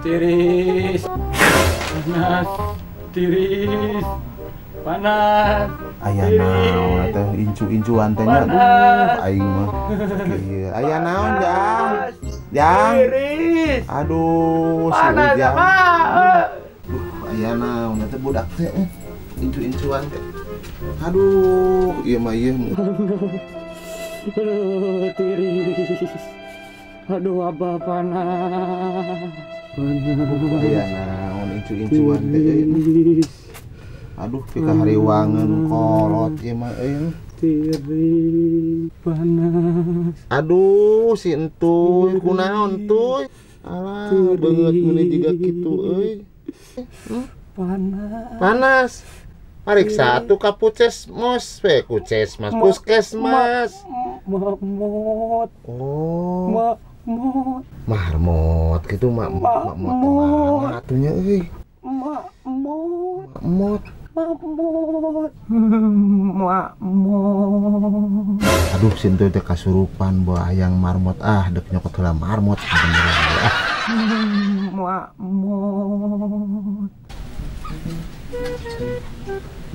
Tiris. Panas. Tiris. Panas. Aya naon teh incu-incuan teh nya. Aduh, aing mah. Kieu. Aya naon, Jang? Jang. Tiris. Aduh, si Ujang. Duh, aya naon teh budak teh incu-incuan teh. Aduh, ieu mah ieu. Aduh, tiris. Aduh, abah panas. Panas. Aya naon incu-incuan teh. Aduh, pika hariwangan kolot ieu mah euy. Tiris, panas. Aduh, si entuy kunaon tuy? Alah, beungeut meuni jiga kitu euy. Panas. Panas. Pariksa atuh ka puskesmas, we puskesmas, puskesmas. Mamot. Oh. Mamot. Marmot kitu mak mamot mana atuh nya euy. Mamot. Mamot. Mamot. Mamot. Aduh, si entuy teh kasurupan bawa hayang marmot ah, dek nyokot heula marmot beneran ah. Mamot.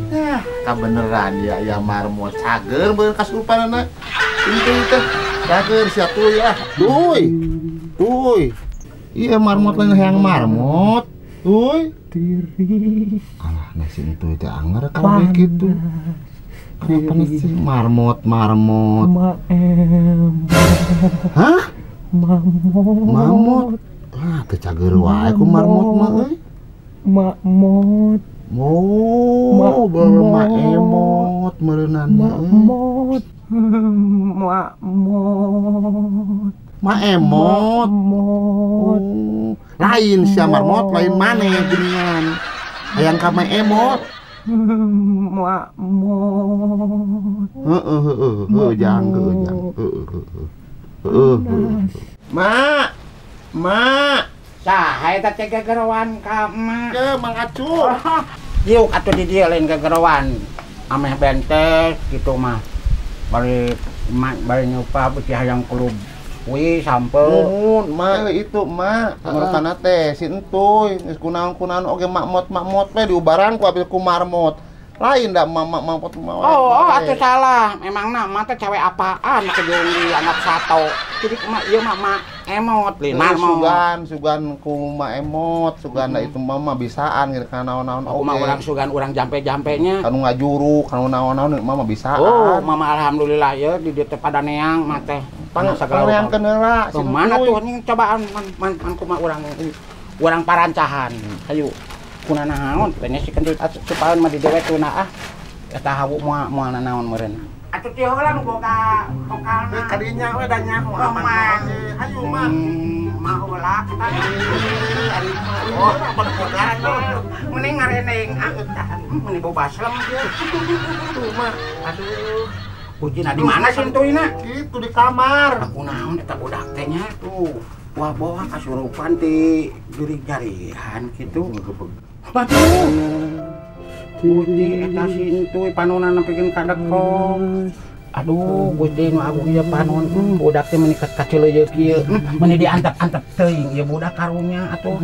Nah, kabeneran ya ya marmot cager bener kasurupanana. Entuy teh cager sia tuy ah. Tuy. Tuy. Iya marmot lain hayang marmot. Tuy. Tiris. Alah, nasi entuy teh anger kabeh kitu. Kenapa nasi marmot marmot? Maem. Hah? Mamot. Mamot. Ah, teu cager wae ku marmot mah euy. Mamot. Oh, maemot meureunana. Mamot. Mamot. Maemot. Oh, lain sia marmot, lain maneh geuningan. Hayang ka maemot. Mamot. Heeh heeh heeh jang heeh jang. Heeh heeh. Mak. Mak. Saha eta teh gegeroan ka emak? Ke Mang Acu. Diuk atuh di dieu lain gegeroan. Ameh bentes kitu mah. Bari emak bari nyupa beuki hayang klub. Wih, sampe. Nuhun, mak itu mak. Pangertana teh si entuy geus kunaon-kunaon oge makmot-makmot we diubaran ku abis ku marmot. Lain da mak mamot mah. Oh, atuh salah. Memangna emak teh cewek apaan make jeung dianggap sato. Jadi emak ieu mah mak emot lain marmot. Sugan, sugan ku mak emot, sugan da itu mah bisaan gitu kana naon-naon oge. Mah urang sugan urang jampe-jampenya. Kanu ngajuru, kanu naon-naon mah bisaan. Oh, mama alhamdulillah ya di dieu teh pada neang mah teh. Pangneangkeun heula. Mana tuh anjing cobaan man man kumaha urang urang parancahan. Hayu. Kuna naon teh nya si kendut supaeun mah di dewe tuna ah. Eta hawu moal moal nanaon meureun. Atuh ti heula nu boga tokalna. Ka dinya we da nyaho aman. Hayu mah. Mah heula kita. Oh, apa mending ngareneng ah mending boba slem ieu. Tuh mah. Aduh. Ujina di mana sih entuyna? Kitu di kamar. Aku naon eta budak teh nya tuh. Wah boha kasurupan ti juri-jarihan kitu. Aduh. Gusti eta si entuy panonna nepikeun ka dekok. Aduh, Gusti nu agung ieu panon budak teh meuni kaceuleuyeuh kieu. Meuni diantep-antep teuing ieu budak karunya atuh.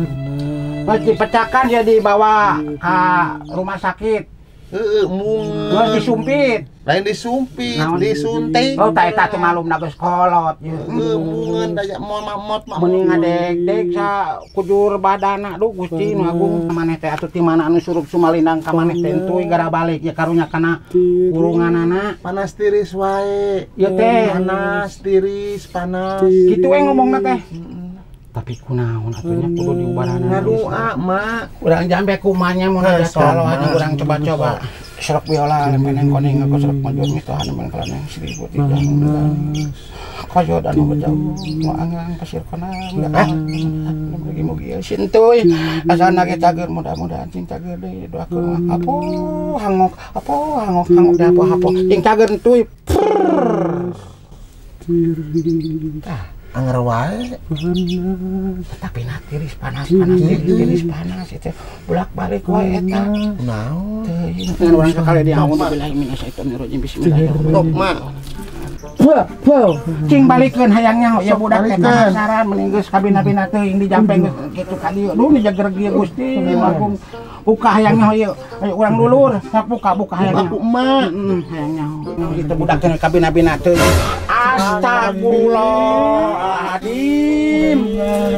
Geus dipecakan ya dibawa ka rumah sakit. Heeh, mung geus disumpit. Lain disumpit, disuntik. Oh, ta eta teh malumna geus kolot ieu. Heuh, mungeun da mamot mamot. Mending ngadeg-deg sa kujur badana duh Gusti nu agung. Maneh teh atuh ti mana anu surup sumalindang ka maneh teh entuy gara balik ya karunya kana kurunganana. Panas tiris wae. Ieu teh panas tiris panas. Kitu we ngomongna teh. Tapi kunaon atuh nya kudu diubaranana. Ngadoa mak. Urang jambe kumanya mun ada kalau hanya urang coba-coba. Serok biola lempeneng koning aku serok maju mitohan men kalane 1003. Koyo dan bejauh mau anggang pasir kona ah mugi-mugi si entuy asana ge cager mudah-mudahan cing cager deui doakeun mah apo hangok apo hangok hangok da apo apo cing cager entuy. Tah anger wae tapi na tiris panas panas tiris panas itu bolak-balik wae eta naon teuing urang sakali diaun billahi minasyaitonirrajim bismillahirrahmanirrahim. Mak Wow. Cing balikeun hayang nyaho ya budak teh Balikeun. Penasaran mending geus kabina-bina teuing dijampe geus kitu ka dieu. Duh ni jager ieu Gusti Agung. Buka hayang nyaho ieu. Ayo urang lulur, sok buka buka hayang Aku nyaho. emak. Heeh, hayang nyaho. Itu budak teh kabina-bina teuing. Astagfirullahaladzim.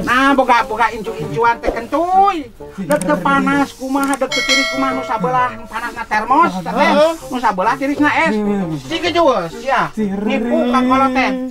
Nah, boga boga incu-incuan teh kentuy. Dek teu panas kumaha, dek teu tiris kumaha, nu sabelah panasna termos teh, nu sabelah tirisna es. Siga jueus sia. Nipu ka kolot teh.